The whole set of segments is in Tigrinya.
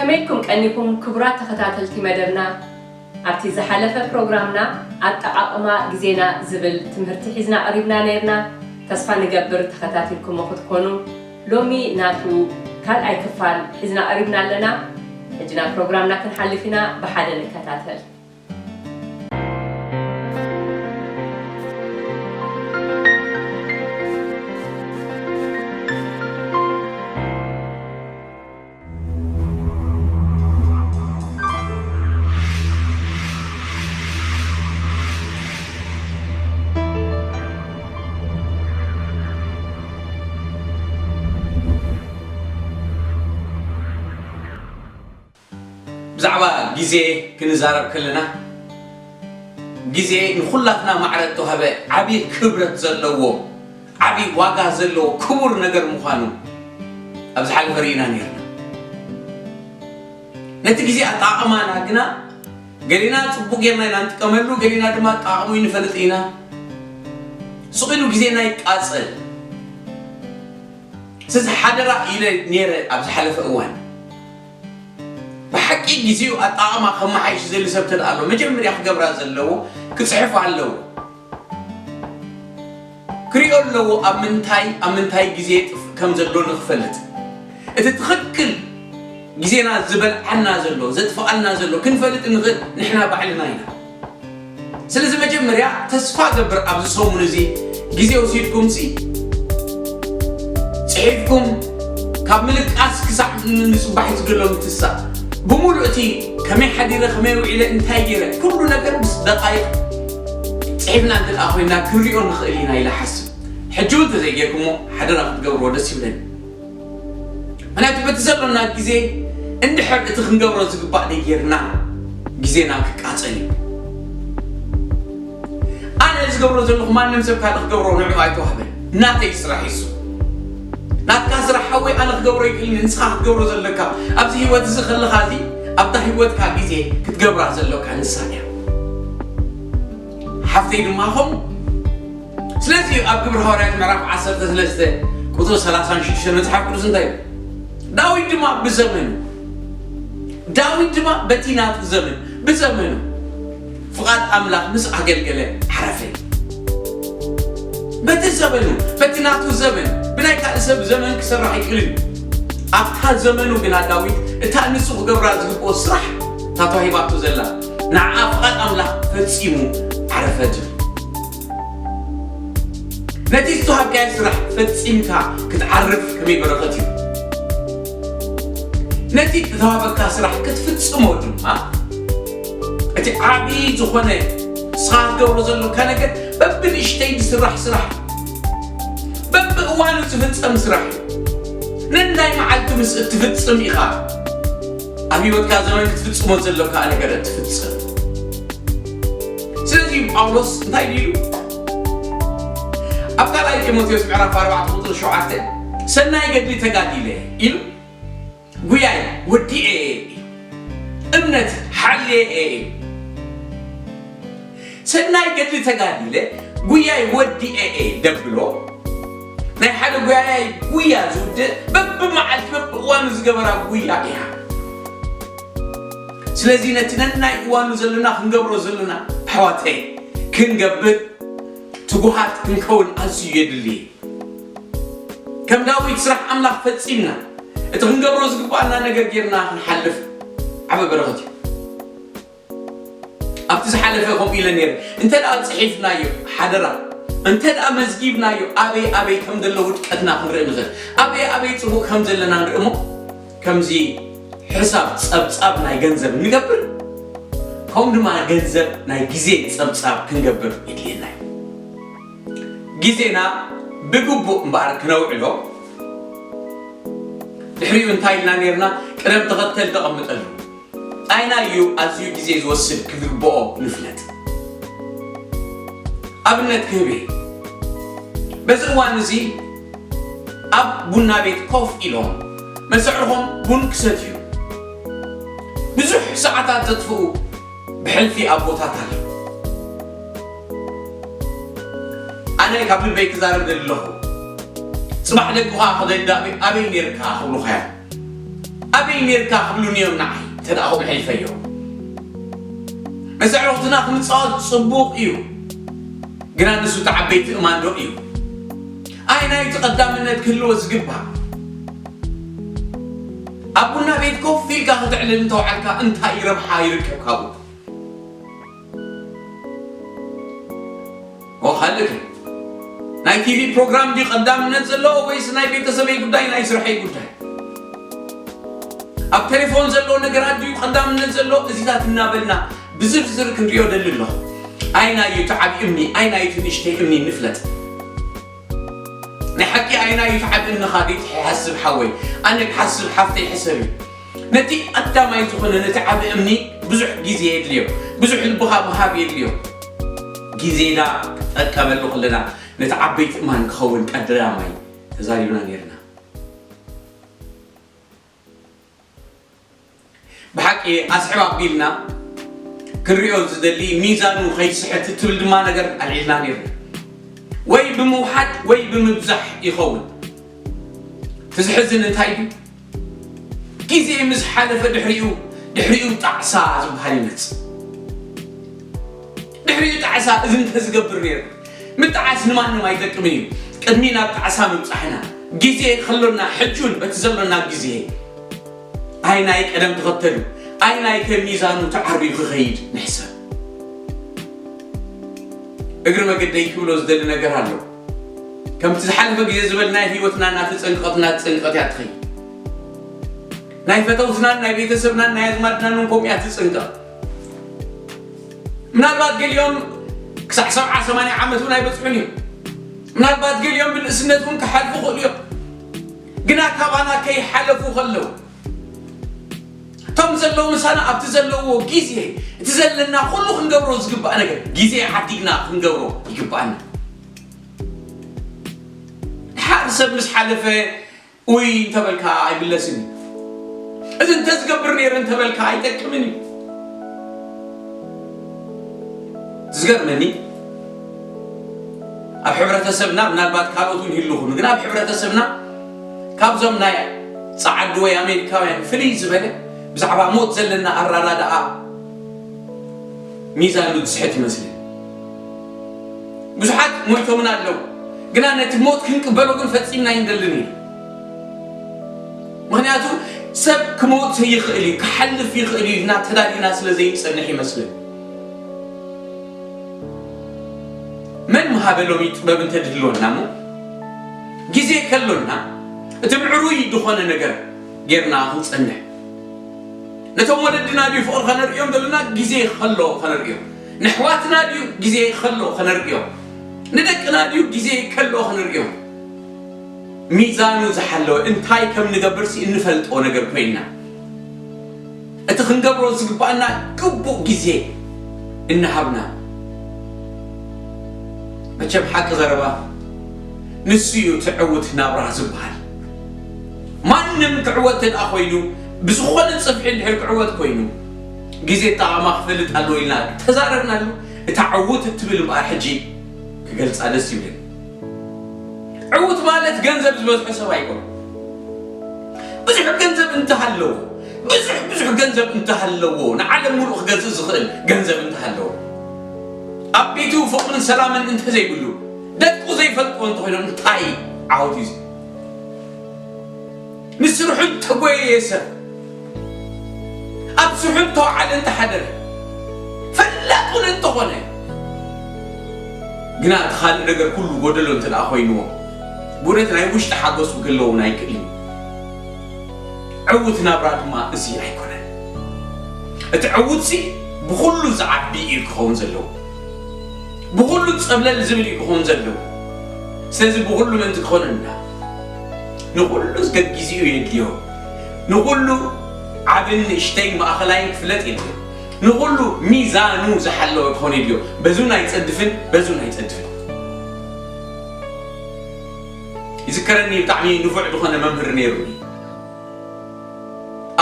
ከመይ ኢልኩም ቀኒኹም ክቡራት ተኸታተልቲ መደብና? ኣብቲ ዝሓለፈ ፕሮግራምና ኣጠቓቕማ ግዜና ዝብል ትምህርቲ ሒዝና ቀሪብና ነይርና። ተስፋ ንገብር ተኸታቲልኩሞ ክትኮኑ። ሎሚ ናቱ ካልኣይ ክፋል ሒዝና ቀሪብና ኣለና። ሕጂ ናብ ፕሮግራምና ክንሓልፍ ኢና፣ ብሓደ ንከታተል። ብዛዕባ ግዜ ክንዛረብ ከለና፣ ግዜ ንኹላትና ማዕረ እተዋህበ ዓቢ ክብረት ዘለዎ፣ ዓቢ ዋጋ ዘለዎ ክቡር ነገር ምዃኑ ኣብ ዝሓለፈ ርኢና ነይርና። ነቲ ግዜ ኣጠቓቕማና ግና፣ ገሊና ጽቡቕ ጌርና ኢና ንጥቀመሉ፣ ገሊና ድማ ኣጠቓቕሙ ይንፈልጥ ኢና። ስቕ ኢሉ ግዜና ይቃጸል። ስለዚ ሓደራ ኢለ ነይረ ኣብ ዝሓለፈ እዋን። ብሓቂ ግዜኡ ኣጠቓቕማ ከመሓይሽ ዝደሊ ሰብ እንተ ደኣ ኣሎ፣ መጀመርያ ክገብራ ዘለዎ፣ ክጽሕፍ ኣለዎ። ክሪኦ ኣለዎ ኣብ ምንታይ፣ ኣብ ምንታይ ግዜ የጥፍእ ከም ዘሎ ንኽፈልጥ። እቲ ትኽክል ግዜና ዝበልዓና ዘሎ፣ ዘጥፍኣልና ዘሎ ክንፈልጥ እንኽእል ንሕና ባዕልና ኢና። ስለዚ መጀመርያ ተስፋ ገብር ኣብዚ ሰሙን እዚ ግዜ ወሲድኩምሲ ጽሒፍኩም ካብ ምልቃስ ክሳዕ ንጽባሕ ዝገሎ ምትሳእ ብምሉእ እቲ ከመይ ሓዲረ፣ ከመይ ውዒለ፣ እንታይ ገይረ፣ ኩሉ ነገር ምስ ደቓይቕ ጽሒፍና እንተ ደኣ ኮይንና ክንሪኦ ንኽእል ኢና ኢለ ሓስብ። ሕጂ እውን እንተዘይጌርኩሞ ሓደራ ክትገብርዎ ደስ ይብለኒ። ምክንያቱ በቲ ዘሎና ግዜ እንድሕር እቲ ክንገብሮ ዝግባእ ደይጌርና ግዜና ክቃጸል እዩ። ኣነ ዝገብሮ ዘለኹ ማንም ሰብ ካልእ ክገብሮ ንዕኡ ኣይተዋህበን። ናተይ ስራሕ እዩ እሱ። ናትካ ስራሕ ሓወይ ኣነ ክገብሮ ይክእልን ንስኻ ክትገብሮ ዘለካ ኣብዚ ህይወት እዚ ከለኻ እዚ ኣብታ ህይወትካ ግዜ ክትገብራ ዘለካ ንሳ እያ። ሓፍተይ ድማ ከምኡ። ስለዚ ኣብ ግብሪ ሃዋርያት ምዕራፍ ዓሰርተ ሰለስተ ቁጽሪ ሰላሳን ሽዱሽተን መጽሓፍ ቅዱስ እንታይ እዩ? ዳዊት ድማ ብዘመኑ፣ ዳዊት ድማ በቲ ናቱ ዘመን፣ ብዘመኑ ፍቓድ ኣምላኽ ምስ ኣገልገለ ዓረፈ። በቲ ዘመኑ፣ በቲ ናቱ ዘመን፣ ብናይ ካልእ ሰብ ዘመን ክሰርሕ ኣይክእልን እዩ። ኣብታ ዘመኑ ግና ዳዊት እታ ንሱ ክገብራ ዝግብኦ ስራሕ እታ ተዋሂባቶ ዘላ፣ ንዓኣ ፍቓድ ኣምላኽ ፈጺሙ ዓረፈ ትብል። ነቲ ዝተዋሃብካዮ ስራሕ ፈጺምካ ክትዓርፍ ከመይ በረኸት እዩ። ነቲ ዝተዋሃበካ ስራሕ ክትፍጽሞ ድማ፣ እቲ ዓቢ ዝኾነ ንስኻ ክትገብሮ ዘለካ ነገር በብንእሽተይ ዝስራሕ ስራሕ፣ በብእዋኑ ዝፍጸም ስራሕ እዩ። ነናይ መዓልቲ ምስ እትፍጽም ኢኻ ኣብ ህይወትካ ዘመን ክትፍጽሞ ዘለካ ነገር እትፍጽም። ስለዚ ጳውሎስ እንታይ ኢሉ? ኣብ ካልኣይ ጢሞቴዎስ ምዕራፍ ኣርባዕተ ቁጽሪ ሸውዓተ፣ "ሰናይ ገድሊ ተጋዲለ" ኢሉ፣ "ጉያይ ወዲኤ" ኢሉ፣ "እምነት ሓልየ" ኢሉ። ሰናይ ገድሊ ተጋዲለ፣ ጉያይ ወዲኤ እየ ደብሎ። ናይ ሓደ ጉያያይ ጉያ ዝውድእ በብመዓልቲ በብእዋኑ ዝገበራ ጉያ እያ። ስለዚ ነቲ ነናይ እዋኑ ዘለና ክንገብሮ ዘለና ኣሕዋተይ ክንገብር ትጉሃት ክንከውን ኣዝዩ የድሊ። ከም ዳዊት ስራሕ ኣምላኽ ፈጺምና እቲ ክንገብሮ ዝግባኣና ነገር ጌርና ክንሓልፍ ዓቢ በረኸት እዩ። ኣብቲ ዝሓለፈ ከምኡ ኢለ ነይረ። እንተ ደኣ ጽሒፍናዮ፣ ሓደራ፣ እንተ ደኣ መዝጊብናዮ፣ ኣበይ ኣበይ ከም ዘሎ ውድቀትና ክንርኢ ንኽእል። ኣበይ ኣበይ ጽቡቕ ከም ዘለና ንርኢ እሞ፣ ከምዚ ሕሳብ ጸብጻብ ናይ ገንዘብ እንገብር፣ ከምኡ ድማ ገንዘብ ናይ ግዜ ጸብጻብ ክንገብር የድልየና እዩ። ግዜና ብግቡእ እምበኣር ክነውዕሎ፣ ድሕሪኡ እንታይ ኢልና ነይርና? ቅደም ተኸተል ተቐምጠሉ። ኣየናይ እዩ ኣዝዩ ግዜ ዝወስድ ክግብኦ ንፍለጥ። ኣብነት ክህብ እየ። በዚ እዋን እዚ ኣብ ቡና ቤት ኮፍ ኢሎም መሰዕርኾም ቡን ክሰትዩ ብዙሕ ሰዓታት ዘጥፍኡ ብሕልፊ ኣቦታት ኣለዉ። ኣነ ካብ ልበይ ክዛረብ ደሊ ኣለኹ። ጽባሕ ደቅኻ ክደዳቢ ኣበይ ነይርካ ክብሉኻ እዮም። ኣበይ ኔርካ ክብሉኒ እዮም ንዓይ፣ እንተ ደኣ ከምኡ ኣሕሊፈዮ። ምስ ኣዕሩኽትና ክንጻወት ጽቡቕ እዩ፣ ግና ንሱ እቲ ዓበይቲ እማን ዶ እዩ? ኣየናይ እቲ ቀዳምነት ክህልዎ ዝግባእ? ኣብ ቡና ቤት ኮፍ ኢልካ ከተዕልል እንተወዓልካ እንታይ ረብሓ ይርከብ ካብኡ? ኦ፣ ካልእ ከ? ናይ ቲቪ ፕሮግራም ድዩ ቀዳምነት ዘለዎ ወይስ ናይ ቤተሰበይ ጉዳይ፣ ናይ ስርሐይ ጉዳይ? ኣብ ቴሌፎን ዘሎ ነገራት ድዩ ቀዳምነት ዘሎ? እዚታት እናበልና ብዝርዝር ክንሪኦ ደሊ ኣለኹ። ኣይናዩ እቲ ዓብዪ እምኒ፣ ኣይናዩ እቲ ንእሽተይ እምኒ ንፍለጥ። ናይ ሓቂ ኣይናዩ እቲ ዓብዪ እምንኻ ዘይትሓስብ ሓወይ፣ ኣነ ክሓስብ ሓፍተይ ሕሰብ እዩ። ነቲ ቀዳማይ ዝኾነ ነቲ ዓቢ እምኒ ብዙሕ ግዜ የድልዮ፣ ብዙሕ ልብኻ ምሃብ የድልዮ። ግዜና ክጠቀመሉ ከለና ነቲ ዓበይቲ እማን ክኸውን ቀዳማይ ተዛሪብና ነይርና። ብሓቂ ኣስሕብ ኣቢልና ክንሪኦ ዝደሊ ሚዛኑ ከይስሕት እትብል ድማ ነገር ኣልዒልና ነይርና። ወይ ብምውሓድ ወይ ብምብዛሕ ይኸውን። እቲ ዝሕዝን እንታይ ድዩ? ግዜ ምስ ሓለፈ ድሕሪኡ፣ ድሕሪኡ ጣዕሳ ዝበሃል ይመጽእ። ድሕሪኡ ጣዕሳ እዚ እንተዝገብር ነይሩ፣ ምጣዓስ ንማንም ኣይጠቅምን እዩ። ቅድሚ ናብ ጣዕሳ ምብጻሕና፣ ግዜ ከሎና፣ ሕጂ እውን በቲ ዘሎና ግዜ፣ ኣይናይ ቀደም ተኸተሉ፣ ኣይናይ ከ ሚዛኑ ተዓርዩ ክኸይድ ንሕሰብ። እግሪ መገደይ ክብሎ ዝደሊ ነገር ኣሎ። ከምቲ ዝሓለፈ ግዜ ዝበልናዮ፣ ህይወትና እናተጸንቀቐት፣ እናተጸንቀቐት እያ ትኸይድ። ናይ ፈተውትናን ናይ ቤተሰብናን ናይ ኣዝማድናን እውን ከምኡ እያ ትጽንቀቕ። ምናልባት ገሊኦም ክሳዕ ሰብዓ ሰማንያ ዓመት እውን ኣይበጽሑን እዮም። ምናልባት ገሊኦም ብንእስነት እውን ክሓልፉ ይኽእሉ እዮም። ግና ካባና ከይሓለፉ ከለዉ፣ እቶም ዘለዉ ምሳና ኣብቲ ዘለውዎ ግዜ፣ እቲ ዘለና ኩሉ ክንገብሮ ዝግባእ ነገር፣ ግዜ ዓዲግና ክንገብሮ ይግባኣና። ድሓር ሰብ ምስ ሓለፈ፣ ኡይ እንተበልካ ኣይምለስን እዩ። እዚ እንተዝገብር ነይረ እንተበልካ ኣይጠቅምን እዩ። ዝገርመኒ፣ ኣብ ሕብረተሰብና፣ ምናልባት ካልኦት እውን ይህልኹን፣ ግን ኣብ ሕብረተሰብና ካብዞም ናይ ጸዓዱ ወይ ኣሜሪካውያን ፍልይ ዝበለ ብዛዕባ ሞት ዘለና ኣራዳድኣ ሚዛኑ ዝስሕት ይመስለኒ። ብዙሓት ሞይቶምና ኣለዉ፣ ግና ነቲ ሞት ክንቅበሎ ግን ፈጺምና ኣይንደልን ኢና። ምኽንያቱ ሰብ ክሞት ይኽእል እዩ፣ ክሓልፍ ይኽእል እዩ ኢልና ተዳሊና ስለ ዘይንጸንሕ ይመስለኒ። መን ምሃበ ሎሚ ጥበብ እንተድህልወና እሞ፣ ግዜ ከሎና እቲ ምዕሩይ ዝኾነ ነገር ጌርና ክንጸንሕ። ነቶም ወለድና ድዩ ፍቕሪ ከነርእዮም ዘለና? ግዜ ከሎ ከነርእዮም። ንኣሕዋትና ድዩ ግዜ ከሎ ከነርእዮም? ንደቅና ድዩ ግዜ ከሎ ከነርእዮም? ሚዛኑ ዝሓለወ እንታይ ከም ንገብርሲ እንፈልጦ ነገር ኮይንና፣ እቲ ክንገብሮ ዝግባኣና ግቡእ ግዜ እናሃብና። መቸም ሓቂ ዘረባ ንሱ እዩ እቲ ዕዉት ናብራ ዝበሃል። ማንም ክዕወት እንተ ደኣ ኮይኑ፣ ብዝኾነ ጽፍሒ እንድሕር ክዕወት ኮይኑ፣ ግዜ ኣጠቓቕማ ክፈልጥ ኣለዎ ኢልና ተዛረብናሉ። እታ ዕዉት እትብል እምበኣር ሕጂ ክገልጻ ደስ ይብለኒ። ዕዉት ማለት ገንዘብ ዝበዝሖ ሰብ ኣይኮነን። ብዙሕ ገንዘብ እንተሃለዎ፣ ብዙሕ፣ ብዙሕ ገንዘብ እንተሃለዎ፣ ንዓለም ሙሉእ ክገዝእ ዝኽእል ገንዘብ እንተሃለዎ፣ ኣብ ቤቱ ፍቕርን ሰላምን እንተዘይብሉ፣ ደቁ ዘይፈልጥዎ እንተኾይኖም፣ እንታይ ዓወት እዩ እዚ? ንስርሑ እንተጎየየ ሰብ፣ ኣብ ስርሑ እንተወዓለ እንተሓደረ፣ ፈላጥ እውን እንተኾነ፣ ግና እቲ ካልእ ነገር ኩሉ ጎደሎ እንተ ደኣ ኮይንዎ፣ ብእውነት ናይ ውሽጢ ሓጎሱ ክህልዎ እውን ኣይክእልን እዩ። ዕዉት ናብራ ድማ እዚ ኣይኮነን። እቲ ዕዉትሲ ብኹሉ ዝዓቢ እዩ ክኸውን ዘለዎ። ብኹሉ ጸብለል ዝብል እዩ ክኸውን ዘለዎ። ስለዚ ብኹሉ ምእንቲ ክኾነልና፣ ንኹሉ ገጊዚኡ የድልዮ። ንኹሉ ዓብን ንእሽተይን ማእኸላይን ክፍለጥ የድልዮ። ንኹሉ ሚዛኑ ዝሓለወ ክኾን የድልዮ። በዙን ኣይጸድፍን፣ በዙን ኣይጸድፍን። ይዝከረኒ፣ ብጣዕሚ ንፉዕ ዝኾነ መምህር ነይሩኒ።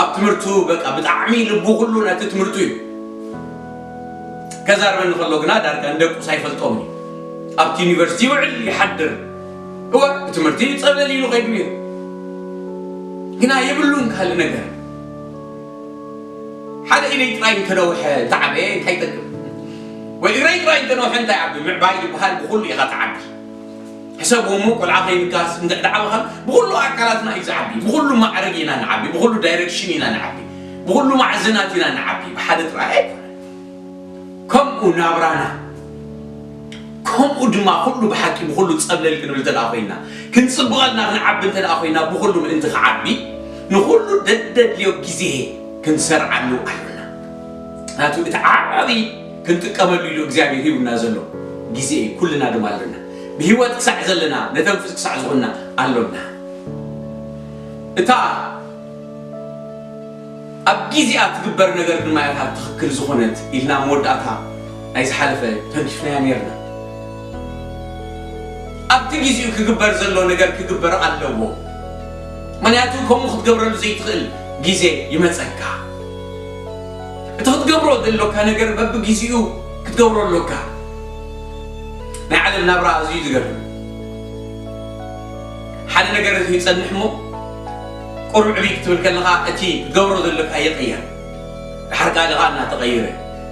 ኣብ ትምህርቱ በቃ ብጣዕሚ ልቡ ኩሉ ነቲ ትምህርቱ እዩ። ከዛርበኒ ከሎ ግና ዳርጋ ንደቁስ ኣይፈልጦም እዩ። ኣብቲ ዩኒቨርሲቲ ይውዕል ይሓድር። እወ፣ ብትምህርቲ ጸብለል ኢሉ ከይዱ ነይሩ። ግና የብሉን ካልእ ነገር። ሓደ ኢደይ ጥራይ እንተነውሐ እንተዓበየ እንታይ ይጠቅም? ወይ እግረይ ጥራይ እንተነውሐ እንታይ ዓቢ? ምዕባይ ዝበሃል ብኹሉ ኢኻ ትዓቢ። ሕሰብዎ እሞ ቆልዓ ከይንካስ እንድሕር ደዓበኻ ብኹሉ ኣካላትና እዩ ዝዓቢ። ብኹሉ ማዕረግ ኢና ንዓቢ፣ ብኹሉ ዳይሬክሽን ኢና ንዓቢ፣ ብኹሉ ማዕዘናት ኢና ንዓቢ። ብሓደ ጥራይ ኣይኮነን። ከምኡ ናብራና ከምኡ ድማ ኩሉ ብሓቂ ብኩሉ ጸብለል ክንብል እንተ ደኣ ኮይና ክንጽብቐልና ክንዓቢ እንተ ደኣ ኮይና ብኩሉ ምእንቲ ክዓቢ ንኩሉ ደደድልዮ ግዜ ክንሰርዓሉ ኣሎና። ናቱ እቲ ዓቢ ክንጥቀመሉ ኢሉ እግዚኣብሔር ሂቡና ዘሎ ግዜ እዩ። ኩልና ድማ ኣሎና ብህይወት ክሳዕ ዘለና ነተንፍስ ክሳዕ ዝኾንና ኣሎና። እታ ኣብ ግዜኣ ትግበር ነገር ድማ እያ እታ ትኽክል ዝኾነት ኢልና መወዳእታ ናይ ዝሓለፈ ተንኪፍናያ ነርና። ኣብቲ ግዜኡ ክግበር ዘሎ ነገር ክግበር ኣለዎ። ምኽንያቱ ከምኡ ክትገብረሉ ዘይትኽእል ግዜ ይመጸካ። እቲ ክትገብሮ ዘሎካ ነገር በብግዜኡ ክትገብሮ ኣሎካ። ናይ ዓለም ናብራ ኣዝዩ ዝገርም። ሓደ ነገር ይጸንሕ እሞ ቁሩብ ዕብይ ክትብል ከለኻ እቲ ክትገብሮ ዘሎካ ይቕየር። ድሓር ካልእ ኸኣ እናተቐየረ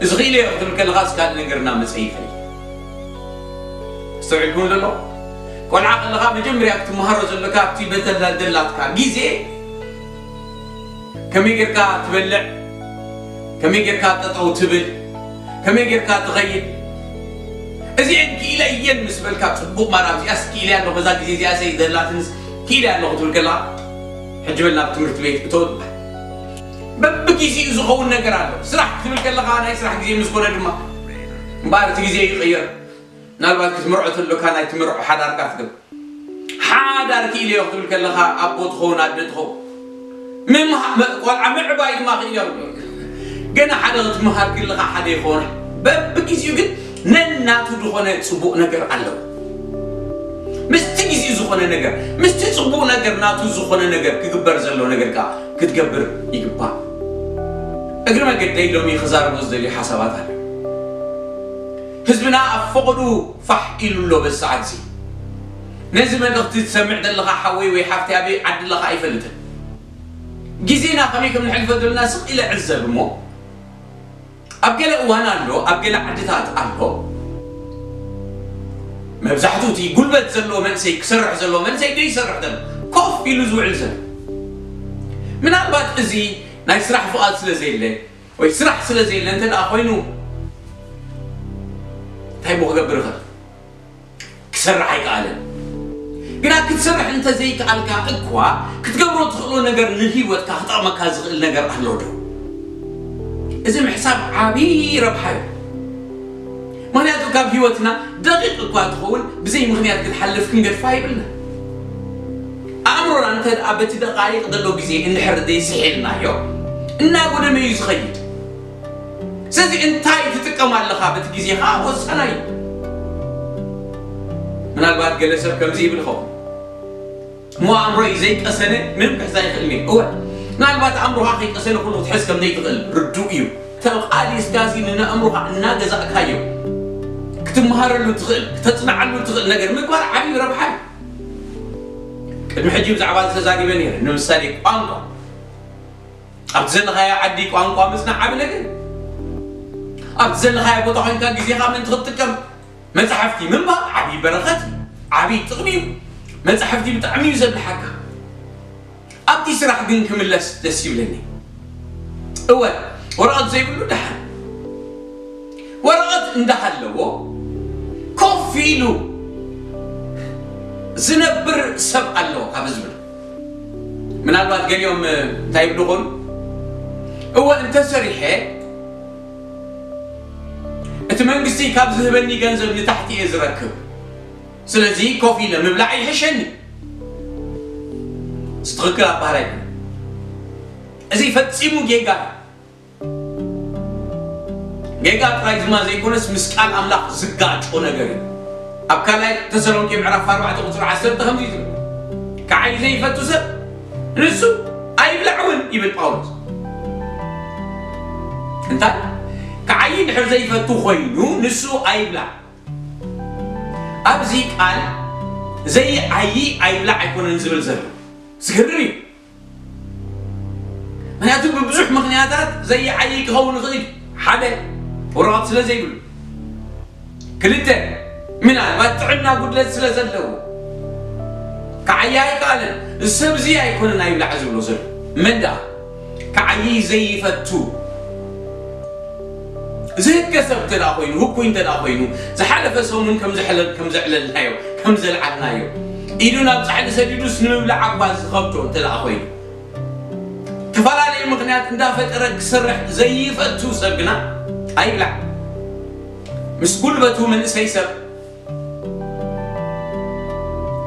እዚ ክኢለ እየ ክትብል ከለኻ ካልእ ነገር እናመጸ ይኸይድ። ኣስተውዒልኩም ዘሎ ቆልዓ ከለኻ መጀመርያ ክትመሃሮ ዘሎካ ኣብቲ በተላ ደላትካ ግዜ ከመይ ጌርካ ትበልዕ፣ ከመይ ጌርካ ጠጠው ትብል፣ ከመይ ጌርካ ትኸይድ፣ እዚኤን ክኢለ እየን ምስ በልካ ጽቡቕ ማራ ኣብዚኣስ ክኢለ ኣለኹ በዛ ግዜ እዚኣስ እየ ዘላትንስ ክኢለ ኣለኹ ትብል ከለኻ ሕጂ በል ናብ ትምህርቲ ቤት እቶ ትበሃል። በብግዜኡ ዝኸውን ነገር ኣሎ። ስራሕ ክትብል ከለኻ ናይ ስራሕ ግዜ ምስ ኮነ ድማ እምበኣር እቲ ግዜ ይቕየር። ምናልባት ክትምርዖ ተሎካ ናይ ትምርዖ ሓዳርካ ክትገብር ሓዳር ክኢለዮ ክትብል ከለኻ ኣቦ ትኸውን ኣደ ትኸውን ምምሃ- መ- ቆልዓ ምዕባይ ድማ ክኢለዮ ገና ሓደ ክትምሃር ክልኻ ሓደ ይኸውን። በብግዜኡ ግን ነናቱ ዝኾነ ጽቡቕ ነገር ኣለዎ። ምስቲ ግዜኡ ዝኾነ ነገር ምስቲ ጽቡቕ ነገር ናቱ ዝኾነ ነገር ክግበር ዘሎ ነገር ከዓ ክትገብር ይግባእ። እግሪ መገደይ ሎሚ ክዛረቦ ዝደልዩ ሓሳባት ኣሎ። ህዝብና ኣብ ፈቐዱ ፋሕ ኢሉ ኣሎ በዚ ሰዓት እዚ። ነዚ መልእኽቲ ትሰምዕ ዘለኻ ሓወይ ወይ ሓፍቲ ኣበይ ዓዲ ኣለኻ ኣይፈልጥን። ግዜና ከመይ ከም ንሕልፎ ዘለና ስቕ ኢለ ዕዘብ እሞ ኣብ ገለ እዋን ኣሎ ኣብ ገለ ዓድታት ኣሎ። መብዛሕትኡ እቲ ጉልበት ዘለዎ መንእሰይ ክሰርሕ ዘለዎ መንእሰይ ደይሰርሕ ዘሎ ኮፍ ኢሉ ዝውዕል ዘሎ። ምናልባት እዚ ናይ ስራሕ ፍቓድ ስለ ዘየለ ወይ ስራሕ ስለ ዘየለ እንተ ደኣ ኮይኑ እንታይ እሞ ክገብር ይኽእል? ክሰርሕ ኣይከኣለን። ግና ክትሰርሕ እንተዘይከኣልካ እኳ ክትገብሮ ትኽእሎ ነገር ንህይወትካ ክጠቕመካ ዝኽእል ነገር ኣሎ ዶ? እዚ ምሕሳብ ዓብዪ ረብሓ እዩ። ምኽንያቱ ካብ ህይወትና ደቂቕ እኳ ትኸውን ብዘይ ምኽንያት ክትሓልፍ ክንገድፋ ይብልና። ኣእምሮና እንተ ደኣ በቲ ደቃይቕ ዘሎ ግዜ እንድሕር ዘይስሒልናዮ እናጎደመ እዩ ዝኸይድ። ስለዚ እንታይ ትጥቀም ኣለኻ በቲ ግዜኻ ወሳናይ እዩ። ምናልባት ገለ ሰብ ከምዚ ይብል ይኸውን እሞ ኣእምሮይ ዘይቀሰነ ምንም ክሕዝ ኣይኽእልን እየ። እወ ምናልባት ኣእምሮኻ ከይቀሰነ ኩሉ ክትሕዝ ከም ዘይትኽእል ርዱእ እዩ። ተቓሊስካ እዚ ንነእምሮኻ እናገዛእካዮ ክትመሃረሉ ትኽእል ክተጽንዓሉ ትኽእል ነገር ምግባር ዓብዪ ረብሓ እዩ። ቅድሚ ሕጂ ብዛዕባ ዝተዛሪበ ነይረ ንምሳሌ ቋንቋ ኣብቲ ዘለኻዮ ዓዲ ቋንቋ ምጽናዕ ዓቢ ነገር እዩ። ኣብቲ ዘለኻዮ ቦታ ኮይንካ ግዜኻ ምእንቲ ክትጥቀም መጻሕፍቲ ምንባብ ዓቢ በረኸት እዩ፣ ዓቢ ጥቕሚ እዩ። መጻሕፍቲ ብጣዕሚ እዩ ዘብልሓካ። ኣብቲ ስራሕ ግን ክምለስ ደስ ይብለኒ። እወ ወረቐት ዘይብሉ ደሓን። ወረቐት እንዳሃለዎ ኮፍ ኢሉ ዝነብር ሰብ ኣሎ ካብ ህዝብና። ምናልባት ገሊኦም እንታይ ይብሉ ኾኑ? እወ እንተሰሪሐ እቲ መንግስቲ ካብ ዝህበኒ ገንዘብ ንታሕቲ እየ ዝረክብ። ስለዚ ኮፍ ኢለ ምብላዕ ይሕሸኒ። እዚ ትኽክል ኣባህላይ። እዚ ፈጺሙ ጌጋ። ጌጋ ጥራይ ድማ ዘይኮነስ ምስ ቃል ኣምላኽ ዝጋጮ ነገር እዩ። ኣብ ካልኣይ ተሰሎንቄ ምዕራፍ ኣርባዕተ ቁፅሪ ዓሰርተ ከምዚ እዩ ዝብል፣ ከዓይ ዘይፈቱ ሰብ ንሱ ኣይብላዕ እውን ይብል ጳውሎስ። እንታይ? ከዓይ እንድሕር ዘይፈቱ ኮይኑ ንሱ ኣይብላዕ። ኣብዚ ቃል ዘይዓይ ኣይብላዕ ኣይኮነን ዝብል ዘሎ። ዝገርም እዩ። ምክንያቱ ብብዙሕ ምክንያት ምኽንያታት ዘይዓዪ ክኸውን ይኽእል። ሓደ፣ ወረቐት ስለ ዘይብሉ። ክልተ፣ ምናልባት ጥዕና ጉድለት ስለ ዘለዎ ክዓዪ ኣይከኣለን። እዚ ሰብ እዚ ኣይኮነን ኣይብላዕ ዝብሎ ዘሎ። መን ደኣ ክዓዪ ዘይፈቱ? ዝህከ ሰብ እንተ ደኣ ኮይኑ፣ ህኩይ እንተ ደኣ ኮይኑ፣ ዝሓለፈ ሰሙን ከም ዘሕለ-፣ ከም ዘዕለልናዮ፣ ከም ዘልዓልናዮ፣ ኢዱ ናብ ጻሕሊ ሰዲዱስ ንምብላዕ እኳ ዝኸብዶ እንተ ደኣ ኮይኑ፣ ዝተፈላለዩ ምኽንያት እንዳፈጠረ ክሰርሕ ዘይፈቱ ሰብ ግና ኣይብላዕ። ምስ ጉልበቱ መንእሰይ ሰብ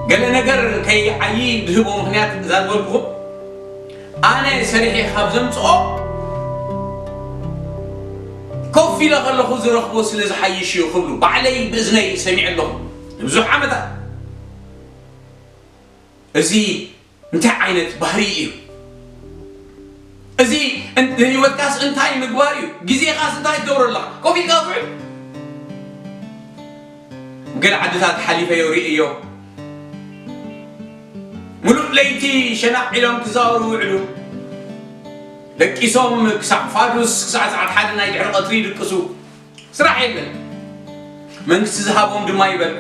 ገለ ነገር ከይዓዪ ዝህቦ ምኽንያት እዛ ዝበልኩኹም፣ ኣነ ሰሪሐ ካብ ዘምጽኦ ኮፍ ኢለ ከለኹ ዝረኽቦ ስለ ዝሓይሽ እዩ ክብሉ ባዕለይ ብእዝነይ ሰሚዐ ኣለኹ ንብዙሕ ዓመታት። እዚ እንታይ ዓይነት ባህሪ እዩ? እዚ እን-፣ ንህይወትካስ እንታይ ምግባር እዩ? ግዜኻስ እንታይ ትገብሮ ኣለኻ? ኮፍ ኢልካ ውዕል። ገለ ዓድታት ሓሊፈዮ ርእዮ። ሙሉእ ለይቲ ሸናዕ ኢሎም ክዛወሩ ውዕሉ። ደቂሶም ክሳዕ ፋዱስ፣ ክሳዕ ሰዓት ሓደ ናይ ድሕሪ ቀትሪ ይድቅሱ። ስራሕ የለን። መንግስቲ ዝሃቦም ድማ ይበልዑ።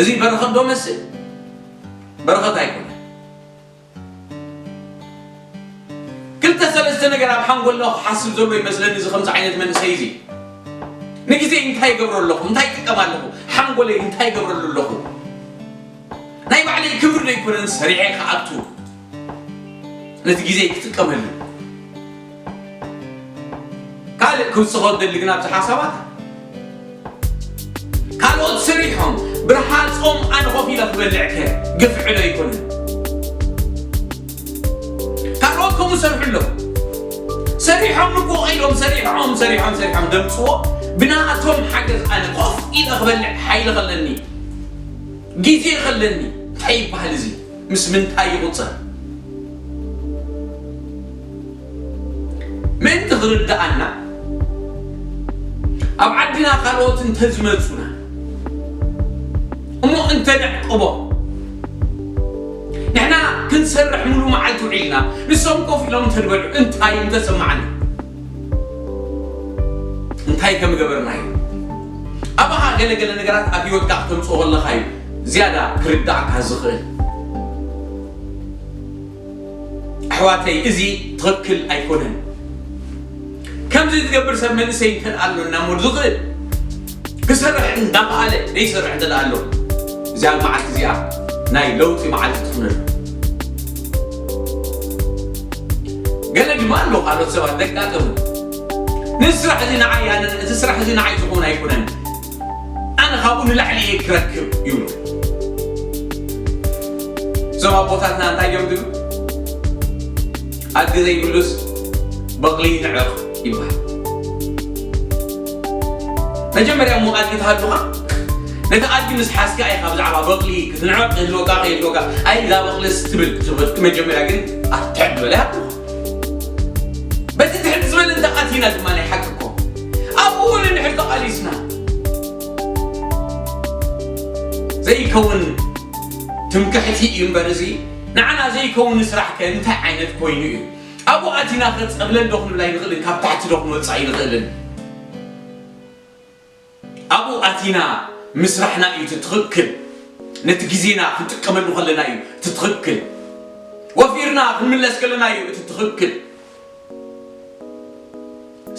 እዚ በረኸት ዶ መስል? በረኸት ኣይኮነን። ክልተ ሰለስተ ነገር ኣብ ሓንጎልና ክሓስብ ዘሎ ይመስለኒ። እዚ ከምዚ ዓይነት መንእሰይ እዚ ንግዜ እንታይ ይገብሮ ኣለኹ? እንታይ ይጥቀም ኣለኹ? ሓንጎለይ እንታይ ይገብረሉ ኣለኹ? ናይ ባዕለይ ክብሪ ዶ ኣይኮነን ሰሪዐ ክኣቱ? ነቲ ግዜ ክጥቀመሉ። ካልእ ክውስኾ ዝደሊ ግን ኣብዚ ሓሳባት፣ ካልኦት ሰሪሖም ብርሃጾም ኣነ ኮፍ ኢለ ክበልዕ ከ ግፍዒ ዶ ኣይኮነን? ካልኦት ከምኡ ሰርሑ ኣለዉ። ሰሪሖም ንግሆ ኢሎም ሰሪሖም፣ ሰሪሖም፣ ሰሪሖም ደምጽዎ ብናቶም ሓገዝ ኣነ ኮፍ ኢለ ክበልዕ ሓይሊ ከለኒ፣ ግዜ ከለኒ፣ እንታይ ይበሃል እዚ? ምስ ምንታይ ይቑጸር? ምእንቲ ክርድኣና፣ ኣብ ዓድና ካልኦት እንተዝመጹና እሞ እንተነዕቅቦ፣ ንሕና ክንሰርሕ ሙሉ መዓልቲ ውዒልና፣ ንሶም ኮፍ ኢሎም እንተድበልዑ እንታይ ምተሰማዓና? እንታይ ከምገበርናዮ? ኣባኻ ገለ ገለ ነገራት ኣብ ህይወትካ ክተምጽኦ ከለኻ እዩ ዝያዳ ክርድኣካ ዝኽእል። ኣሕዋተይ፣ እዚ ትኽክል ኣይኮነን። ከምዚ ዝገብር ሰብ መንእሰይ እንተ ኣሎ እና እሞ ዝኽእል ክሰርሕ እንዳኸኣለ ዘይሰርሕ እንተ ደኣ ኣሎ፣ እዚኣ መዓልቲ እዚኣ ናይ ለውጢ መዓልቲ ትኹነሉ። ገለ ድማ ኣሎ ካልኦት ሰባት ዘጋጠሙ፣ "ነዚ ስራሕ እዚ ንዓይ ኣነ፣ እዚ ስራሕ እዚ ንዓይ ዝኸውን ኣይኮነን፣ ኣነ ካብኡ ንላዕሊ እየ ክረክብ" ይብሉ። እዞም ኣቦታትና እንታይ እዮም ዝብሉ? "ኣድጊ ዘይብሉስ በቕሊ ይንዕቕ" ይበሃል። መጀመርያ እሞ ኣድጊ ተሃልዩኻ፣ ነቲ ኣድጊ ምስ ሓዝካ ኢኻ ብዛዕባ በቕሊ ክትንዕቕ ክህልወካ ከይህልወካ፣ ኣይ እዛ በቕልስ ትብል ትብል። መጀመርያ ግን ኣትሕድ በለ ይሃልዩኻ። በቲ ትሕት ዝበለ እንተ ኣቲና ድማ ናይ ሓቂ እኮ ኣብኡ እውን እንድሕር ተቓሊስና ዘይከውን ትምክሕቲ እዩ እምበር፣ እዚ ንዓና ዘይከውን ስራሕ ከ እንታይ ዓይነት ኮይኑ እዩ? ኣብኡ ኣቲና ከ ጸብለል ዶ ክንብል ኣይንኽእልን? ካብ ታሕቲ ዶ ክንወጽእ ኣይንኽእልን? ኣብኡ ኣቲና ምስራሕና እዩ እቲ ትኽክል። ነቲ ግዜና ክንጥቀመሉ ከለና እዩ እቲ ትኽክል። ወፊርና ክንምለስ ከለና እዩ እቲ ትኽክል።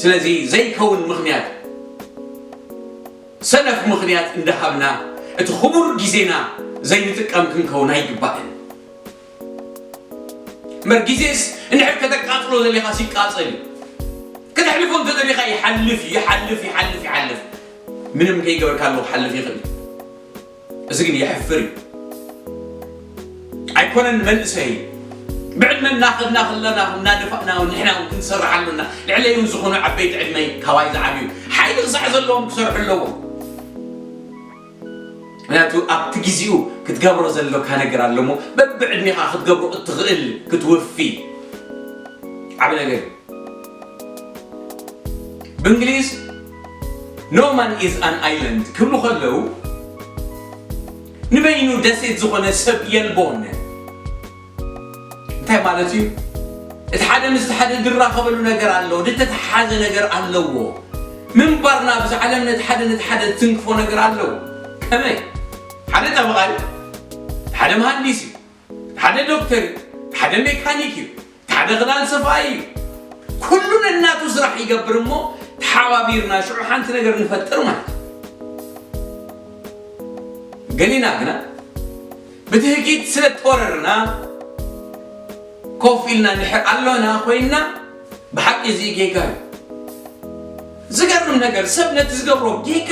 ስለዚ ዘይከውን ምኽንያት፣ ሰነፍ ምኽንያት እንዳሃብና እቲ ክቡር ግዜና ዘይንጥቀም ክንከውን ኣይግባእን። እምበር ግዜስ እንድሕር ከተቃጽሎ ደሊኻስ ይቃጸል እዩ። ከተሕልፎ እንተ ደሊኻ ይሓልፍ፣ ይሓልፍ፣ ይሓልፍ፣ ይሓልፍ። ምንም ከይገበርካ ኣለዎ ክሓልፍ ይኽእል እዩ። እዚ ግን የሕፍር እዩ። ኣይኮነን መንእሰይ ብዕድመ እናኸድና ከለና እናደፋእና እውን ንሕና እውን ክንሰርሕ ኣሎና። ልዕለይ እውን ዝኾኑ ዓበይቲ ዕድመይ ካባይ ዝዓብዩ ሓይሊ ክሳዕ ዘለዎም ክሰርሑ ኣለዎም። ምክንያቱ ኣብቲ ግዜኡ ክትገብሮ ዘሎካ ነገር ኣሎ እሞ በብዕድሜኻ ክትገብሮ እትኽእል ክትውፊ ዓቢ ነገር እዩ። ብእንግሊዝ no man is an island ክብሉ ከለዉ ንበይኑ ደሴት ዝኾነ ሰብ የልቦን። እንታይ ማለት እዩ? እቲ ሓደ ምስቲ ሓደ ዝራኸበሉ ነገር ኣለዎ፣ ዝተተሓዘ ነገር ኣለዎ። ምንባርና ኣብዚ ዓለም ነቲ ሓደ ነቲ ሓደ ዝትንክፎ ነገር ኣለዎ። ከመይ? ሓደ ጠበቓ እዩ፣ ሓደ መሃንዲስ እዩ፣ ሓደ ዶክተር እዩ፣ ሓደ ሜካኒክ እዩ፣ ሓደ ክዳን ሰፋይ እዩ። ኩሉ ነናቱ ስራሕ ይገብር እሞ ተሓባቢርና ሽዑ ሓንቲ ነገር ንፈጥር ማለት እዩ። ገሊና ግና ብትህኪት ስለ ተወረርና ኮፍ ኢልና እንድሕር ኣሎና ኮይንና፣ ብሓቂ እዚ ጌጋ እዩ። ዝገርም ነገር ሰብ ነቲ ዝገብሮ ጌጋ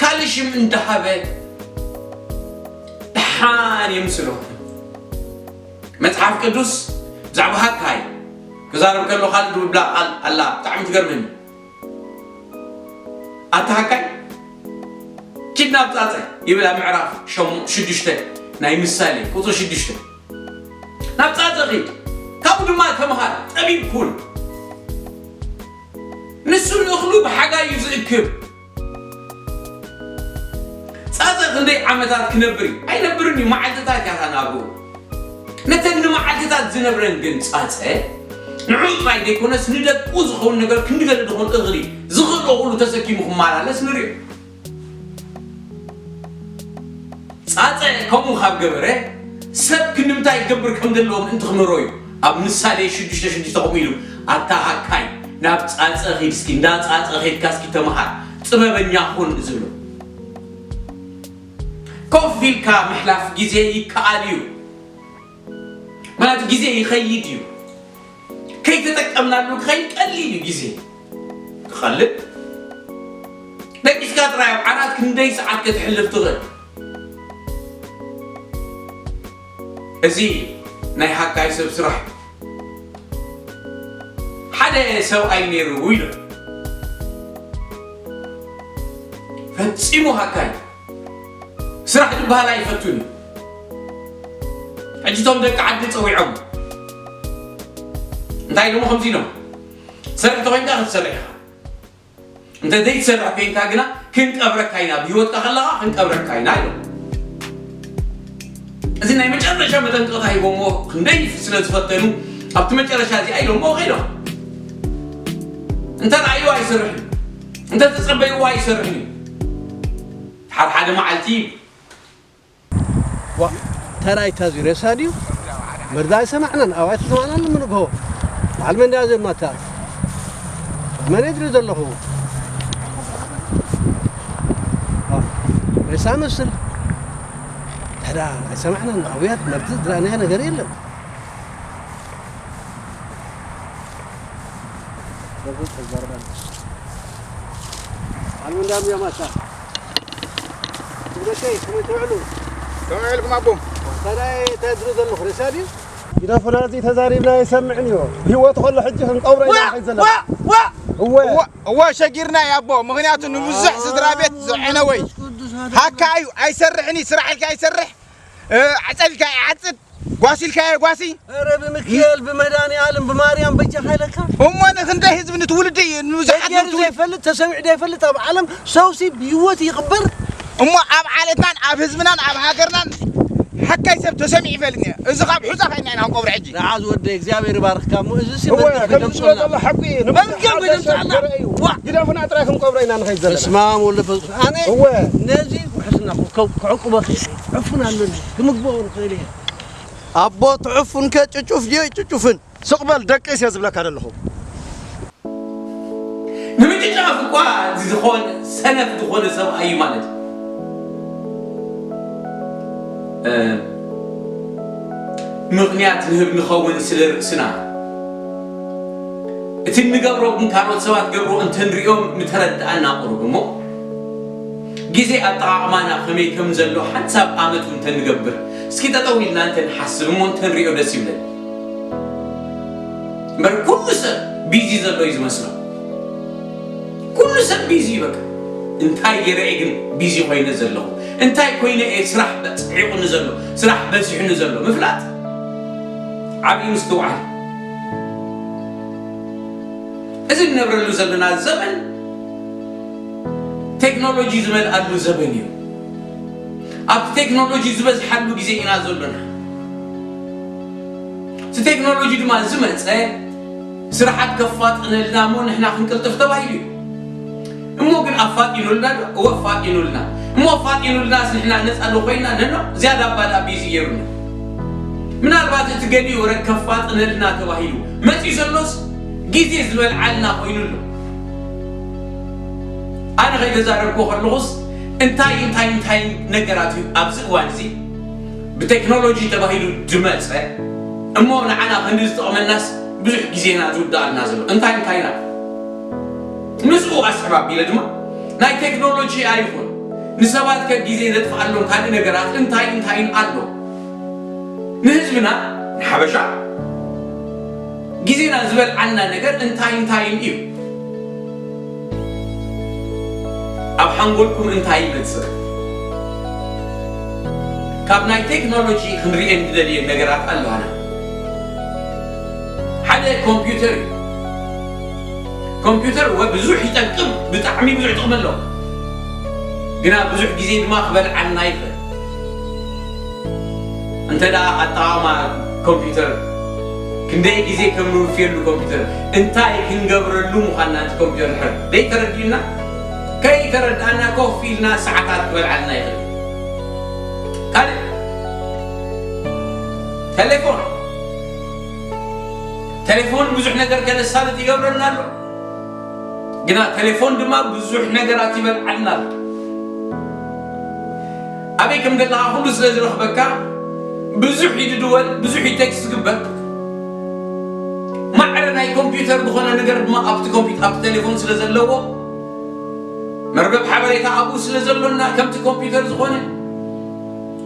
ካልእ ሽም እንዳሃበ ደሓን የምስሎ። መጽሓፍ ቅዱስ ብዛዕባ ሃካይ ክዛረብ ከሎ ካልእ ድብላ ቃል ኣላ ብጣዕሚ ትገርመኒ። ኣታ ሃካይ ኪድ ናብ ጻጸ ይብል ኣብ ምዕራፍ ሸሙ-፣ ሽዱሽተ ናይ ምሳሌ ቁጽሪ ሽዱሽተ። ናብ ጻጸ ኺድ ካብኡ ድማ ተምሃር፣ ጠቢብ ኩን። ንሱ ንእኽሉ ብሓጋይ እዩ ዝእክብ። ጻጸ ክንደይ ዓመታት ክነብር እዩ? ኣይነብርን እዩ። መዓልትታት እያ እታ ናብርኡ። ነተን ንመዓልትታት ዝነብረን ግን ጻጸ ንዕኡ ጥራይ ዘይኮነስ ንደቁ ዝኸውን ነገር ክንዲ ገለ ድኾን እኽሊ ዝኽእሎ ኩሉ ተሰኪሙ ክመላለስ ንሪኦ። ጻጸ ከምኡ ካብ ገበረ ሰብ ክንምንታይ ክገብር ከም ዘለዎ ምእንቲ ክምህሮ እዩ። ኣብ ምሳሌ ሽዱሽተ ሽዱሽተ ከምኡ ኢሉ ኣታ ሃካይ ናብ ጻጸ ኺድ እስኪ፣ እንዳ ጻጸ ኸይድካ እስኪ ተምሃር፣ ጥበበኛ ኩን ዝብሎ። ኮፍ ኢልካ ምሕላፍ ግዜ ይከኣል እዩ። ማለት ግዜ ይኸይድ እዩ። ከይተጠቀምናሉ ክኸይድ ቀሊል እዩ ግዜ። ክኸልድ ደቂስካ ጥራይ ኣብ ዓራት ክንደይ ሰዓት ከተሕልፍ ትኽእል። እዚ ናይ ሃካይ ሰብ ስራሕ። ሓደ ሰብኣይ ነይሩ ኢሉ ፈጺሙ ሃካይ ስራሕ ዝበሃል ኣይፈቱን እዩ። ሕጂ እቶም ደቂ ዓዲ ጸዊዖም እንታይ ኢሎሞ ከምዚ ኢሎም፣ ትሰርሕ ተኾይንካ ክትሰርሕ ኢኻ፣ እንተ ዘይትሰርሕ ኮይንካ ግና ክንቀብረካ ኢና፣ ብህይወትካ ከለኻ ክንቀብረካ ኢና ኢሎም። እዚ ናይ መጨረሻ መጠንቀቕታ ሂቦሞ ክንደይ ስለ ዝፈተኑ ኣብቲ መጨረሻ እዚኣ ኢሎሞ ከይዶም። እንተ ረኣይዎ ኣይሰርሕን እዩ፣ እንተ ተጸበይዎ ኣይሰርሕን እዩ። ሓደ ሓደ መዓልቲ ዋ ተራይ ታዚ ሬሳ ድዩ? መርዳ ኣይሰማዕናን፣ ኣዋይ ተሰማዕናን ምንግሆ። በዓል መን ድያ ዘማታ? መን ድሪ ዘለኹ? ዋ፣ ሬሳ መስል። ተዳ ኣይሰማዕናን፣ ኣውያት መርዚ ዝረኣናዮ ነገር የለን። በዓል መን ድያ ዘማታ? ደቀይ ከመይ ትውዕሉ? ከመይ ውዕልኩም ኣቦ? ታዲያ እንታይ ትርኢ ዘለኹ? ሬሳ ድዩ? ግደፉና፣ እዚ ተዛሪብና ኣይሰምዕን እዩ። ብህይወቱ ከሎ ሕጂ ክንቀብሮ ኢና ንኸይድ ዘለና። እወ። እወ። እወ፣ ሸጊርና እዩ ኣቦ። ምኽንያቱ ንብዙሕ ስድራ ቤት ዘዕነወ እዩ። ሃካ እዩ፣ ኣይሰርሕን እዩ። ስራሕ ኢልካ ይሰርሕ፣ እ፣ ዓጸድ ኢልካ ይዓጽድ፣ ጓሲ ኢልካ የጓሲ። ኧረ ብምክኤል፣ ብመድኃኔዓለም፣ ብማርያም በጃኻ ኢለካ። እሞ ንኽንደይ ህዝቢ ንትውልዲ እዩ፣ ንብዙሓት ደገር ንትውልዲ ዘይፈልጥ፣ ተሰሚዑ ዘይፈልጥ ኣብ ዓለም ሰውሲ ብህይወት ይቕበር። እሞ ኣብ ዓለትናን ኣብ ህዝብናን ኣብ ሃገርናን ሓካይ ሰብ ተሰሚዑ ይፈልጥ እዩ። እዚ ካብ ሑጻ ኸይድና ኢና ክንቀብሮ ሕጂ። ረዓዝ ወደ እግዚኣብሔር ይባርኽካ እሞ እዚ ሲ እወ፣ መርገም ከምዚ ዝበለ ዘሎ ሓቂ እዩ። ንብዙሕ መርገም ሓሳብ ገደም ሰብ ጣዕና። ዘርኢ እዩ። ዋ። ግደፉና ጥራይ ክንቀብሮ ኢና ንኸይድ ዘለና። በስመ ኣብ ወወልድ ወመንፈስ ቅዱስ። ኣነ እወ። ነዚ ውሕስና ክዕቁቦ ክእል እየ። ዕፉን ኣለኒ። ክምግቦ ንኽእል እየ። ኣቦ ትዕፉን ከ ጭጩፍ ድዮ ኣይጭጩፍን? ስቕ በል ደቂስ እየ ዝብለካ ዘለኹ። ንምጭጫፍ እኳ ዝኾነ ሰነፍ ዝኾነ ሰብኣይ እዩ ማለት እዩ። እ፣ ምኽንያት ንህብ ንኸውን ስለ ርእስና። እቲ እንገብሮ ግን ካልኦት ሰባት ገብርዎ እንተንሪኦም ምተረድኣና ቁሩብ እሞ ግዜ ኣጠቓቕማና ከመይ ከም ዘሎ ሓንሳብ ኣመት እውን እንተንገብር፣ እስኪ ጠጠው ኢልና እንተንሓስብ እሞ እንተንሪኦ ደስ ይብለኒ። እምበር ኩሉ ሰብ ቢዚ ዘሎ እዩ ዝመስሎ። ኩሉ ሰብ ቢዚ እዩ በቃ። እንታይ ገይረ እየ ግን ቢዚ ኮይነ ዘለኹ? እንታይ ኮይነ እየ ስራሕ በፅዒቑኒ ዘሎ? ስራሕ በዚሑኒ ዘሎ? ምፍላጥ ዓብዪ ምስትውዓል። እዚ እንነብረሉ ዘለና ዘመን ቴክኖሎጂ ዝመልኣሉ ዘመን እዩ። ኣብቲ ቴክኖሎጂ ዝበዝሓሉ ግዜ ኢና ዘሎና። እቲ ቴክኖሎጂ ድማ ዝመፀ ስራሓት ከፋጥነልና እሞ ንሕና ክንቅልጥፍ ተባሂሉ እዩ። እሞ ግን ኣፋጢኑልና ዶ? እወ ኣፋጢኑልና። እሞ ኣፋጢኑልናስ ንሕና ነፃ ዶ ኮይና? ነኖ ዝያዳ ኣባዳቢ እዩ ገይሩና። ምናልባት እቲ ገሊኡ ወረ ከፋጥነልና ተባሂሉ መፂኡ ዘሎስ ግዜ ዝበልዓልና ኮይኑ ኣሎ። ኣነ ከይተዛረብኩ ከለኹስ እንታይ እንታይ እንታይ ነገራት እዩ ኣብዚ እዋን እዚ ብቴክኖሎጂ ተባሂሉ ዝመፀ እሞ ንዓና ክንዲ ዝጠቕመናስ ብዙሕ ግዜና ዝውዳኣልና ዘሎ እንታይ እንታይ ኢና ምስኡ ኣስዕብ ኣቢለ ድማ ናይ ቴክኖሎጂ ኣይኹን ንሰባት ከ ግዜ ዘጥፍኣሎም ካልእ ነገራት እንታይ እንታይን ኣሎ ንህዝብና ንሓበሻ ግዜና ዝበልዓልና ነገር እንታይ እንታይን እዩ ኣብ ሓንጎልኩም እንታይ ይመፅእ ካብ ናይ ቴክኖሎጂ ክንሪኤን ዝደልየን ነገራት ኣለዋና ሓደ ኮምፒውተር እዩ ኮምፒውተር ወ ብዙሕ ይጠቅም ብጣዕሚ ብዙሕ ጥቕሚ ኣለዎ ግና ብዙሕ ግዜ ድማ ክበልዓልና ይኽእል እንተ ደኣ ኣጠቓቕማ ኮምፒውተር ክንደይ ግዜ ከም ንውፍየሉ ኮምፒውተር እንታይ ክንገብረሉ ምዃንና እቲ ኮምፒውተር ድሕር ደይተረዲኡና ከይተረዳእና ኮፍ ኢልና ሰዓታት ክበልዓልና ይኽእል ካልእ ቴሌፎን ቴሌፎን ብዙሕ ነገር ከነሳልጥ ይገብረና ኣሎ ግና ቴሌፎን ድማ ብዙሕ ነገራት ይበልዓልና ኣሎ ኣበይ ከም ዘለኻ ኩሉ ስለ ዝረኽበካ ብዙሕ ይድድወል ብዙሕ ይቴክስ ዝግበር ማዕረ ናይ ኮምፒውተር ዝኾነ ነገር ድማ ኣብቲ ኮምፒውተር ኣብቲ ቴሌፎን ስለ ዘለዎ መርበብ ሓበሬታ ኣብኡ ስለ ዘሎና ከምቲ ኮምፒውተር ዝኾነ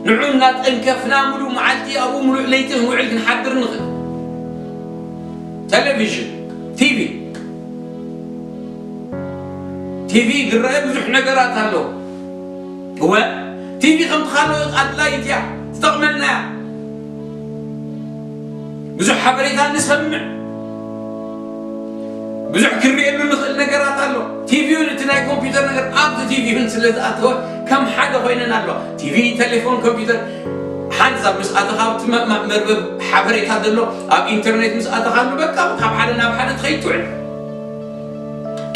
ንዑ እናጠንከፍና ሙሉእ መዓልቲ ኣብኡ ሙሉእ ለይቲ ክንውዕል ክንሓድር ንኽእል ቴሌቪዥን ቲቪ ቲቪ ዝረአ ብዙሕ ነገራት ኣሎ እወ ቲቪ ከምቲ ካልኦት ኣድላይት እያ ትጠቕመና እያ ብዙሕ ሓበሬታ ንሰምዕ ብዙሕ ክርእየሉ ንኽእል ነገራት ኣሎ ቲቪውን እቲ ናይ ኮምፒውተር ነገር ኣብቲ ቲቪውን ስለ ዝኣተወ ከም ሓደ ኮይነን ኣሎ ቲቪ ቴሌፎን ኮምፒውተር ሓንሳብ ምስ ኣተኻ ኣብቲ መርበብ ሓበሬታ ዘሎ ኣብ ኢንተርኔት ምስ ኣተኻሉ በቃ ካብ ሓደ ናብ ሓደ ትኸይድ ትውዕል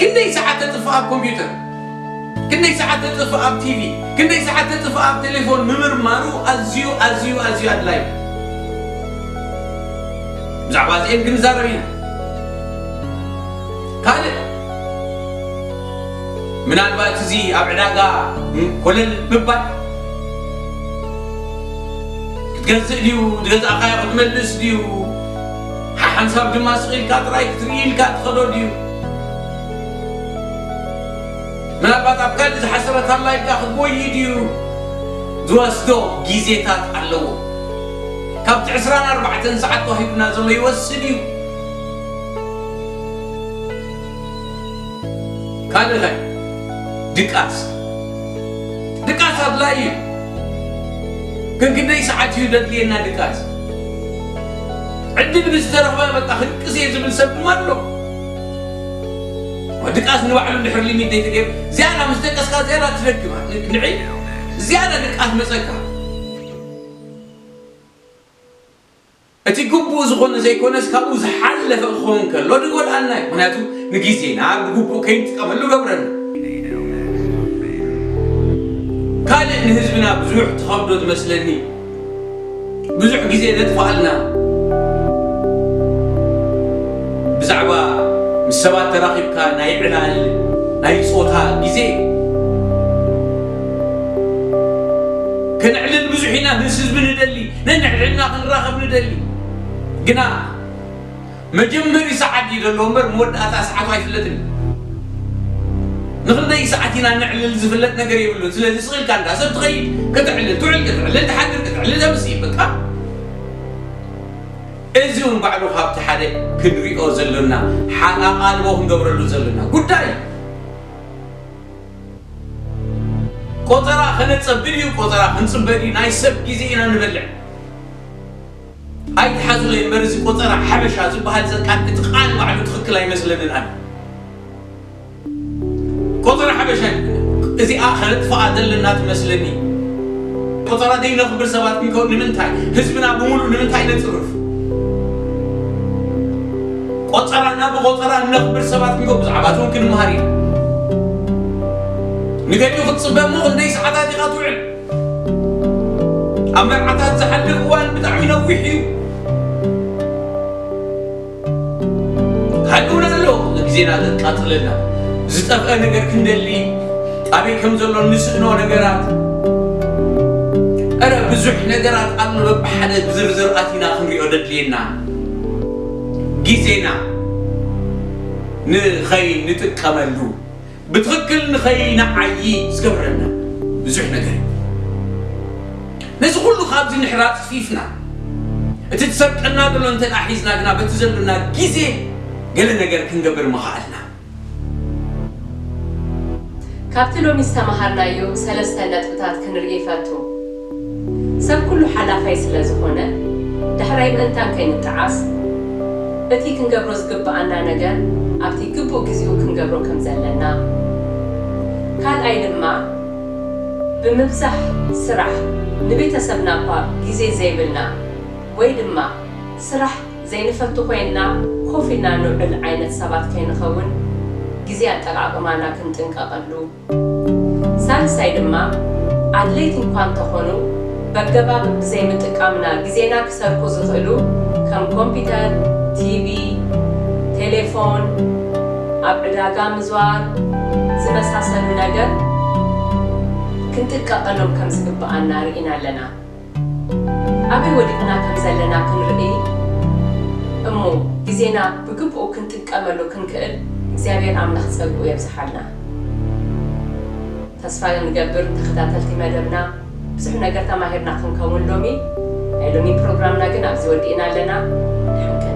ክንደይ ሰዓት ተጥፍእ ኣብ ኮምፒውተር ክንደይ ሰዓት ተጥፍእ ኣብ ቲቪ ክንደይ ሰዓት ተጥፍእ ኣብ ቴሌፎን ምምርማሩ ኣዝዩ ኣዝዩ ኣዝዩ ኣድላይ ብዛዕባ እዚኤን ክንዛረብ ኢና ካልእ ምናልባት እዚ ኣብ ዕዳጋ ኮለል ምባል ክትገዝእ ድዩ ዝገዛእካዮ ክትመልስ ድዩ ሓሓንሳብ ድማ ስቕ ኢልካ ጥራይ ክትርኢ ኢልካ ትኸዶ ድዩ ምናልባት ኣብ ካልእ ዝሓሰረት ኣላ ኢልካ ክትጎይ ድዩ ዝወስዶ ግዜታት ኣለዎ ካብቲ ዕስራን ኣርባዕተን ሰዓት ተዋሂቡና ዘሎ ይወስድ እዩ ካልእ ኸ ድቃስ ድቃስ ኣድላይ እዩ ግን ክንደይ ሰዓት እዩ ደድልየና ድቃስ ዕድል ብዝተረኽበ በቃ ክድቅስ እየ ዝብል ሰብ ድማ ኣሎ ድቃስ ንባዕሉ እንድሕር ሊሚት ዘይተገይሩ ዝያዳ ምስ ደቀስካ ዝያዳ ትደክማ ንዒ ዝያዳ ድቃስ መፀካ እቲ ግቡእ ዝኾነ ዘይኮነስ ካብኡ ዝሓለፈ ክኸውን ከሎ ንጎድኣልና እዩ ምክንያቱ ንግዜና ብግቡእ ከይንጥቀመሉ ገብረና ካልእ ንህዝብና ብዙሕ ትኸብዶ ትመስለኒ ብዙሕ ግዜ ዘጥፍኣልና ብዛዕባ ምስ ሰባት ተራኺብካ ናይ ዕላል ናይ ፆታ ግዜ ከነዕልል ብዙሕ ኢና ምስ ህዝቢ ንደሊ ነንዕልና ክንራኸብ ንደሊ ግና መጀመሪ ሰዓት እዩ ዘሎ እምበር መወዳእታ ሰዓቱ ኣይፍለጥን እዩ ንክንደይ ሰዓት ኢና ነዕልል ዝፍለጥ ነገር የብሉን ስለዚ ስቕ ኢልካ እንዳ ሰብ ትኸይድ ከተዕልል ትውዕል ከተዕልል ትሓድር ከተዕልል ተምስእ በቃ እዚ እውን ባዕሉ ካብቲ ሓደ ክንሪኦ ዘሎና ሓቃቓልቦ ክንገብረሉ ዘሎና ጉዳይ ቆፀራ ከነፀብድ እዩ ቆፀራ ክንፅበድ እዩ ናይ ሰብ ግዜ ኢና ንበልዕ ኣይትሓዙለይ እምበር እዚ ቆፀራ ሓበሻ ዝበሃል ዘቃል እቲ ቃል ባዕሉ ትኽክል ኣይመስለንን ኣነ ቆፀራ ሓበሻ እዚኣ ከነጥፍኣ ዘለና ትመስለኒ ቆፀራ ዘይነኽብር ሰባት ክንከውን ንምንታይ ህዝብና ብምሉእ ንምንታይ ነፅርፍ ቆፀራና ብቆጸራ እነኽብር ሰባት ክንከውን ብዛዕባትኦም ክንምሃር ኢና። ንገሊኡ ክትጽበ እሞ ክንደይ ሰዓታት ኢኻ ትውዕል? ኣብ መርዓታት ዝሓልፍ እዋን ብጣዕሚ ነዊሕ እዩ። ካልእ እውን ኣሎ፣ ንግዜና ዘቃጽለና። ዝጠፍአ ነገር ክንደሊ፣ ኣበይ ከም ዘሎ እንስእኖ ነገራት። እረ ብዙሕ ነገራት ኣሎ፣ በብሓደ ብዝርዝር ኣቲና ክንሪኦ ደድልየና። ግዜና ንኸይንጥቀመሉ፣ ብትኽክል ንኸይንዓዪ ዝገብረና ብዙሕ ነገር እዩ። ነዚ ኩሉ ካብዚ ንሕራጽ ፊፍና፣ እቲ ትሰርቀና ዘሎ እንተ ደኣ ሒዝና ግና በቲ ዘሎና ግዜ ገለ ነገር ክንገብር ምኸኣልና። ካብቲ ሎሚ ዝተመሃርናዮ ሰለስተ ነጥብታት ክንርኢ ይፈቱ። ሰብ ኩሉ ሓላፋይ ስለ ዝኾነ፣ ዳሕራይ ምእንታን ከይንጠዓስ፣ እቲ ክንገብሮ ዝግብኣና ነገር ኣብቲ ግቡእ ግዜኡ ክንገብሮ ከም ዘለና፣ ካልኣይ ድማ ብምብዛሕ ስራሕ ንቤተሰብና እኳ ግዜ ዘይብልና ወይ ድማ ስራሕ ዘይንፈቱ ኮይንና ኮፍ ኢልና ንውዕል ዓይነት ሰባት ከይንኸውን ግዜ ኣጠቓቕማና ክንጥንቀቐሉ። ሳልሳይ ድማ ኣድለይቲ እንኳ እንተኾኑ በገባብ ብዘይምጥቃምና ግዜና ክሰርቁ ዝኽእሉ ከም ኮምፒተር፣ ቲቪ፣ ቴሌፎን፣ ኣብ ዕዳጋ ምዝዋር ዝመሳሰሉ ነገር ክንጥቀቐሎም ከም ዝግብኣና ርኢና ኣለና። ኣበይ ወዲቕና ከም ዘለና ክንርኢ እሞ ግዜና ብግብኡ ክንጥቀመሉ ክንክእል እግዚኣብሔር ኣምላኽ ጸግኡ የብዝሓልና። ተስፋ ንገብር ተኸታተልቲ መደብና ብዙሕ ነገር ተማሂርና ክንከውን ሎሚ። ናይ ሎሚ ፕሮግራምና ግን ኣብዚ ወዲእና ኣለና። ደሓን